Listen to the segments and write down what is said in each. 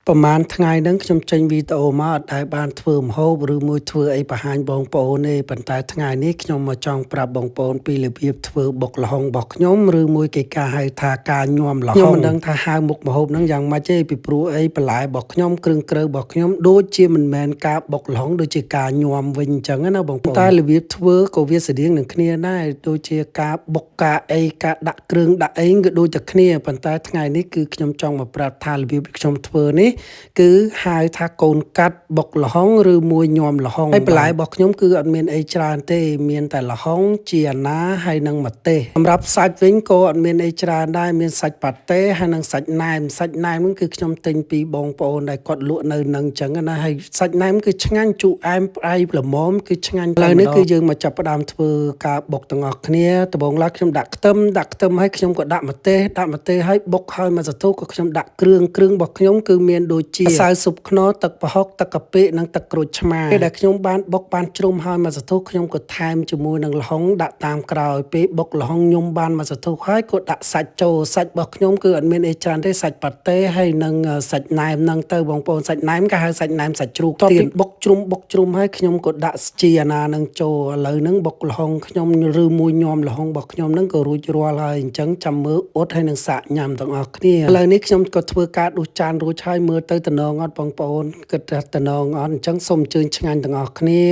ប្រហែលថ្ងៃហ្នឹងខ្ញុំចេញវីដេអូមកអត់ដែលបានធ្វើម្ហូបឬមួយធ្វើអីបង្ហាញបងប្អូនទេប៉ុន្តែថ្ងៃនេះខ្ញុំមកចង់ប្រាប់បងប្អូនពីរបៀបធ្វើបុកល្ហុងរបស់ខ្ញុំឬមួយគេការហៅថាការញាំល្ហុងខ្ញុំមិនដឹងថាហៅមុខម្ហូបហ្នឹងយ៉ាងម៉េចទេពីព្រោះអីបន្លែរបស់ខ្ញុំគ្រឿងក្រៅរបស់ខ្ញុំដូចជាមិនមែនការបុកល្ហុងដូចជាការញាំវិញអញ្ចឹងណាបងប្អូនតែរបៀបធ្វើក៏វាស្រដៀងនឹងគ្នាដែរដូចជាការបុកការអីការដាក់គ្រឿងដាក់អីគឺដូចតែគ្នាប៉ុន្តែថ្ងៃនេះគឺខ្ញុំចង់មកប្រាប់ថារបៀបខ្ញុំធ្វើនេះ គឺហៅថាកូនកាត់បុកល្ហុងឬមួយញាំល្ហុងហើយបន្លែរបស់ខ្ញុំគឺអត់មានអីច្រើនទេមានតែល្ហុងជាអាណាហើយនិងម្ទេសសម្រាប់សាច់វិញក៏អត់មានអីច្រើនដែរមានសាច់ប៉ាតេហើយនិងសាច់ណែមសាច់ណែមហ្នឹងគឺខ្ញុំទិញពីបងប្អូនដែលគាត់លក់នៅនឹងអញ្ចឹងណាហើយសាច់ណែមគឺឆ្ងាញ់ជូរអែមផ្អែមល្មមគឺឆ្ងាញ់ឥឡូវនេះគឺយើងមកចាប់ផ្ដើមធ្វើការបុកទាំងអស់គ្នាដំបូងឡើយខ្ញុំដាក់ខ្ទឹមដាក់ខ្ទឹមហើយខ្ញុំក៏ដាក់ម្ទេសដាក់ម្ទេសហើយបុកហើយមួយសន្ទុះក៏ខ្ញុំដាក់គ្រឿងគ្រឿងរបស់ខ្ញុំគឺមានដូចជាម្សៅស៊ុបខ្នុរទឹកប្រហុកទឹកកាពិនិងទឹកក្រូចឆ្មាពេលដែលខ្ញុំបានបុកបានជ្រុំហើយមួយសន្ទុះខ្ញុំក៏ថែមជាមួយនឹងល្ហុងដាក់តាមក្រោយពេលបុកល្ហុងខ្ញុំបានមួយសន្ទុះហើយក៏ដាក់សាច់ចូលសាច់របស់ខ្ញុំគឺអត់មានអីច្រើនទេសាច់ប៉ាតេហើយនិងសាច់ណែមហ្នឹងទៅបងប្អូនសាច់ណែមគេហៅសាច់ណែមសាច់ជ្រូកទៀតបុកជ្រុំបុកជ្រុំហើយខ្ញុំក៏ដាក់ជីអាណានឹងចូលឥឡូវហ្នឹងបុកល្ហុងខ្ញុំឬមួយញាំល្ហុងរបស់ខ្ញុំហ្នឹងក៏រួចរាល់ហើយអញ្ចឹងចាំមើលអ៊ុតហើយនឹងសាកញ៉ាំទាំងអស់គ្នាឥឡូវនេះខ្ញុំក៏ធ្វើការដួសចានរួចហើយមើលទៅតំណងអត់បងប្អូនគិតថាតំណងអត់អញ្ចឹងសូមអញ្ជើញឆ្ងាញ់ទាំងអស់គ្នា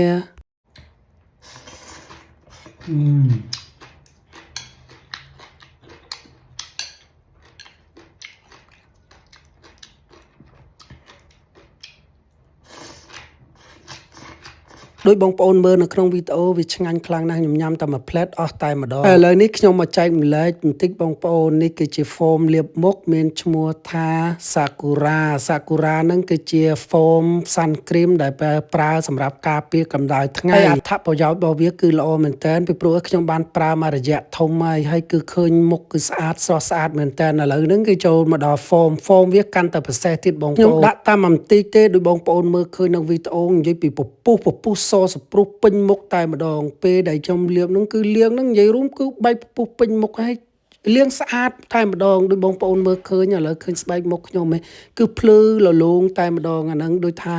ដោយបងប្អូនមើលនៅក្នុងវីដេអូវាឆ្ងាញ់ខ្លាំងណាស់ខ្ញុំញ៉ាំតែមួយផ្លែតអស់តែម្ដងឥឡូវនេះខ្ញុំមកចែកម្លែកបន្តិចបងប្អូននេះគឺជា foam លាបមុខមានឈ្មោះថា Sakura Sakura ហ្នឹងគឺជា foam sun cream ដែលប្រើសម្រាប់ការពារកម្ដៅថ្ងៃហើយអត្ថប្រយោជន៍របស់វាគឺល្អមែនទែនពីព្រោះខ្ញុំបានប្រើមួយរយៈធំហើយហើយគឺឃើញមុខគឺស្អាតស្រស់ស្អាតមែនទែនឥឡូវហ្នឹងគឺចូលមកដល់ foam foam វាកាន់តែពិសេសទៀតបងប្អូនខ្ញុំដាក់តាមបន្តិចទេដោយបងប្អូនមើលឃើញក្នុងវីដេអូនិយាយពីពពុះពពុះសសព្រុសពេញមុខតែម្ដងពេលដែលខ្ញុំលាបហ្នឹងគឺលាងហ្នឹងនិយាយរួមគឺបែកពពុះពេញមុខហើយលាងស្អាតតែម្ដងដោយបងប្អូនមើលឃើញឥឡូវឃើញស្បែកមុខខ្ញុំឯងគឺភ្លឺលលងតែម្ដងអាហ្នឹងដូចថា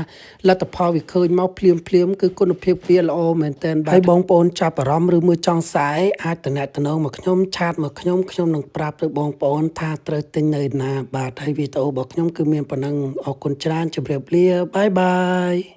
លទ្ធផលវាឃើញមកភ្លាមភ្លាមគឺគុណភាពវាល្អមែនទែនបាទហើយបងប្អូនចាប់អារម្មណ៍ឬមួយចង់សាយអាចតំណងមកខ្ញុំឆាតមកខ្ញុំខ្ញុំនឹងប្រាប់ទៅបងប្អូនថាត្រូវទិញនៅណាបាទហើយវីដេអូរបស់ខ្ញុំគឺមានប៉ុណ្ណឹងអរគុណច្រើនជម្រាបលាបាយបាយ។